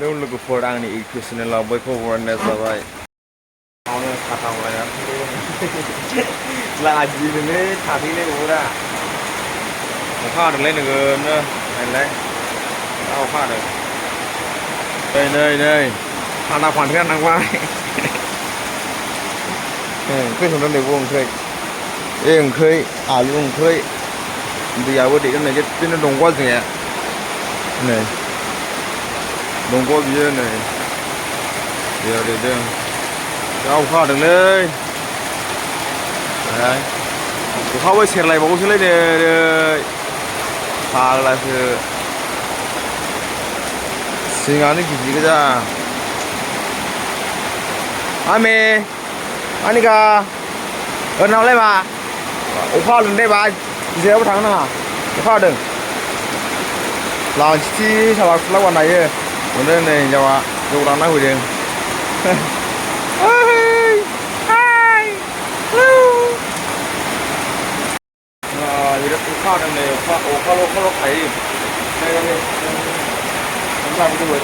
लोगोफोर आंनि इडुकेसनेलाव बयखौ बरायनाय जाबाय आवनो थाथावलाया लाजिनोनो थाहैनाय नङा अखा हादोंलाय नोगोदनो नायलाय अखा हादों नै थाना फान्थ्राया नांबाय ओंख्रि संदों नै ओंख्रि ओंख्रि आलु ओंख्रि दैयाबो दैगोन नै जेबो दंग'आ जोंनिया नै दंग' बियो नै दैया देरदों जा अखा हादोंलै अखाबो सेरलायबावोसोलै नै फाग्लासो सिङानो गिदिर गोजा आमे आनिका ओरैनावलाय मा अखा हादों दे बा जेरावबो थांनो नाङा अखा हादों लांथिथि साला खुरला बानायो मोनदों नै हिन्जावा जौ दानना होफैदों बिराद अखा हादों नै अखाल' थायो Làm cái gì vậy?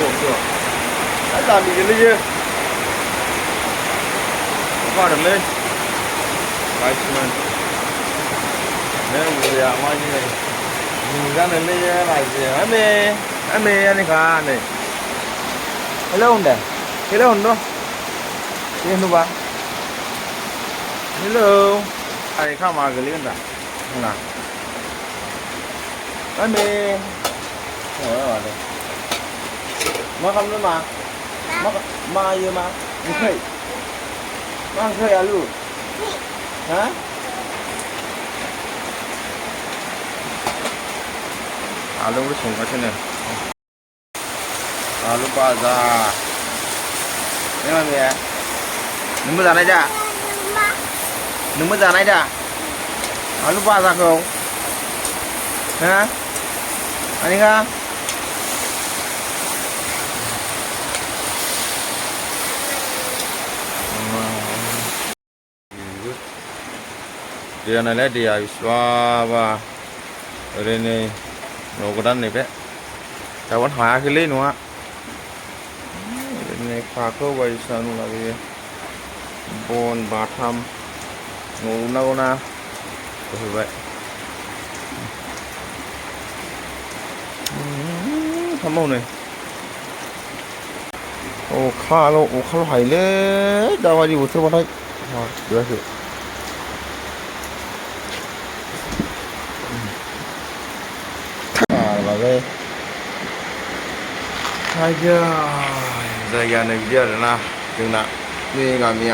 Đã làm gì lên chứ? Qua được lên. Cái mình. Nếu người à mai như này, mình ra lên đây là gì? Anh này cả này. Hello không đấy? Hello không đó? Hello ba. Hello. Ai khác mà cái liên đã? Không nào? Anh rồi đây. Mà không nữa mà mà gì mà khơi mà khơi à luôn hả 아lu 우리 송가시네 아lu 바자 내가 왜 너무 잘하자 너무 잘하자 아lu 바자 không hả 아니가 Dia nilai dia iswa ini nogodan nih be, kawan haya kali nua, ini kakak wajah nu lagi, bon batam, nguna, tuh be, kamu nih, oh kalau haya le, dawa di utur mana, biasa. Aja, saya nak dia adalah dengan ni kami.